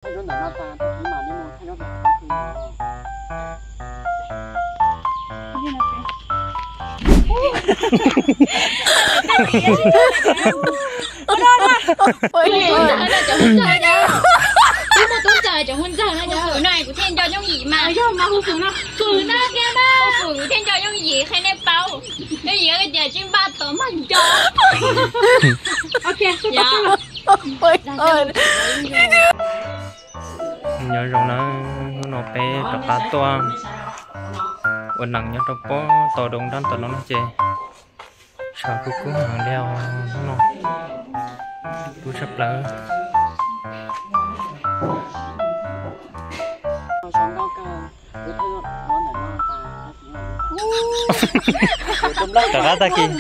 Kuv muaj tub ntxawg cov hu ntxawg no, hu Fwm no kuv thiaj nco yooj yim mas. Yog mas hu Fwm no, Fwm no kiag mas, hu Fwm kuv thiaj nco yooj yim, qhia nej paub. Yooj yim tias tsis npaj tod mag nco. Nyob zoo na, hnub no peb rov qab tuaj ua neej nyob rau pob tau doo nrab tom no no ces tshav kub kub heev li os, hnub no kub tshaj plaws. Rov qab tag kis.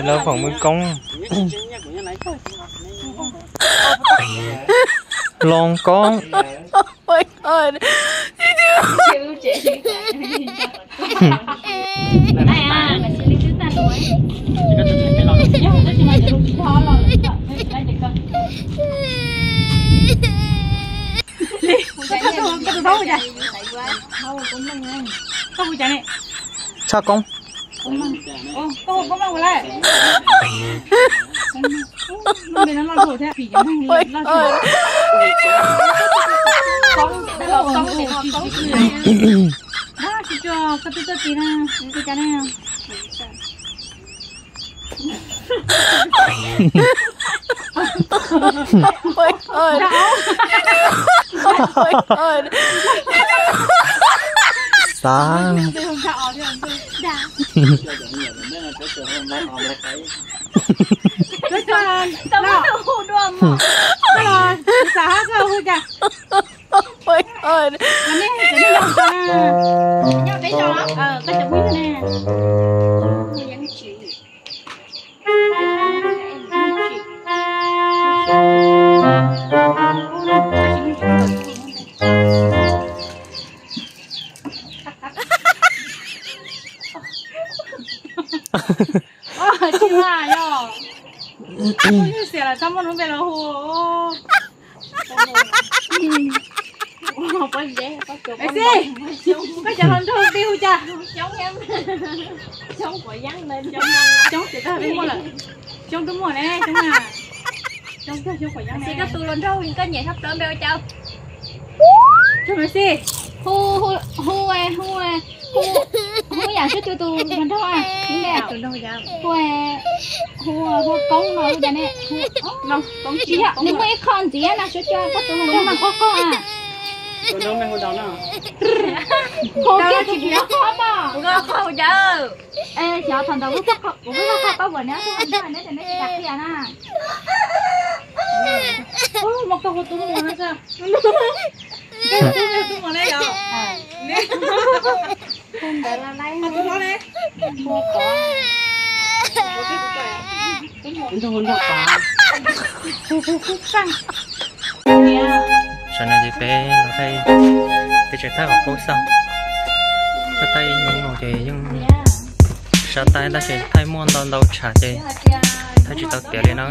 Lawv phoom mws koob, loo koob. Tshaj koob. Xav. Tsis ua yog, xiam lawm txhob muaj lub npe los hu. Xib, koj cov hluas nraug twb hu cas? Xyoob, xyoob twb muaj lawm. Xyoob twb muaj ne, xyoob na. Xyoob, xyoob Qhuam Yeeb ne. Koj tus hluas nraug koj nyiam tshaj plaws npe ua cas? Xib, hu, hu, hu, hu, hu yam sib tw tus hluas nraug, hu, hu, hu Koob no hu cas ne? Nws muaj ib qho ntxiv na, suav cov koj tus hluas nraug mas qoj qoj a. Hu kiag tus qoj qoj mas. Xyov thaum ntawd kuv kuj qoj qoj paub npaum neb, neb tsis tas qhia na. Muaj koj hu tub muag na, koj hu tub muag na yom. Sawv daws ces peb los thaij, peb tseem thaij qhov qub xwb, thaij ib hnub no ces yeej sab tais tab sis thaij muaj ntau ntau tshav ces thaij tsis tau tiav li na.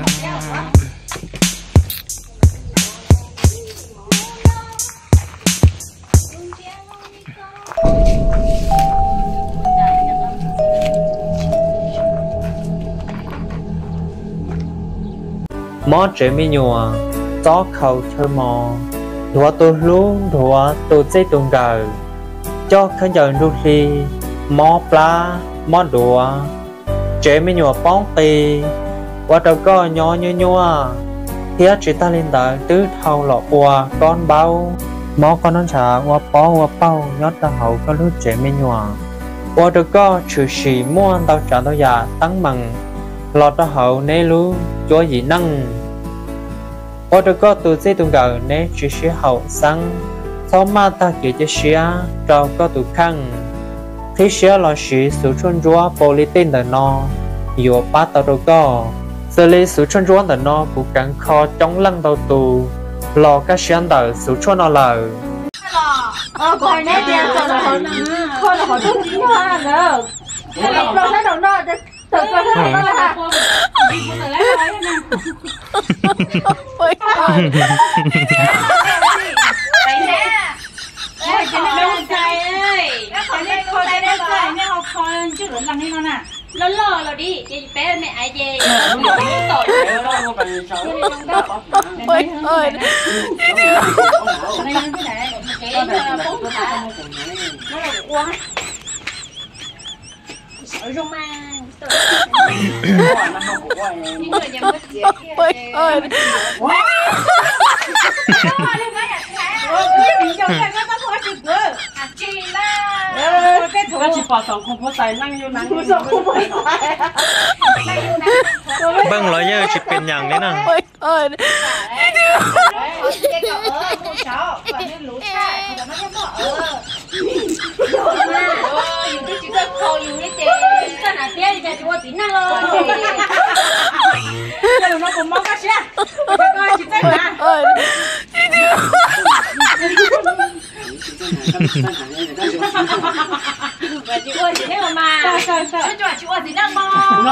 Mob tsev me nyuam, txob khaus chaw mos, nrhuav tus hlub nrhuav tus txij tus nkawm, coj khaub ncaws ntsuj hli, mob plab mob duav, tsev me nyuam poob qis, ua rau koj nyob nyuaj nyuaj, thiab tsis tag li ntawd twb dhau los ua koj npaub, mob koj noj ntshav ua pob ua paug nyob rau hauv koj lub tsev me nyuam, ua rau koj tshwm sim muaj ntau tsav ntau yam teeb meem los rau hauv neb lub cuab yim neej. Ua rau koj tus txij tus nkawm neb tsis sib haum xeeb, txhob maj tag kev cia siab rau koj tus kheej. Qhib siab los siv xuv tshuaj ntsuab pau li tej ntawm no yuav pab tau rau koj. Xws li xuv tshuaj ntsuab ntawm no kuv kheev kho coob leej ntau tus, los kaj siab ntawm xuv tshuaj no lawm. Loj loj los dim ces peb me aiv ces. Npej los yawg tsis pes nyam li na.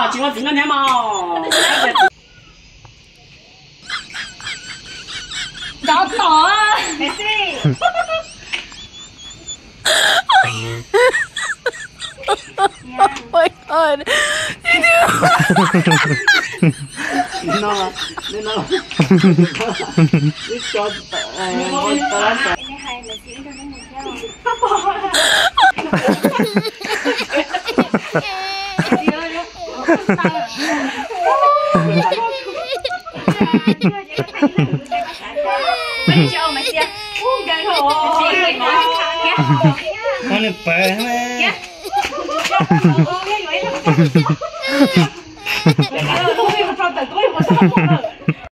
Tsis ua txiv neej mas. Nrov tom. Nws pawv.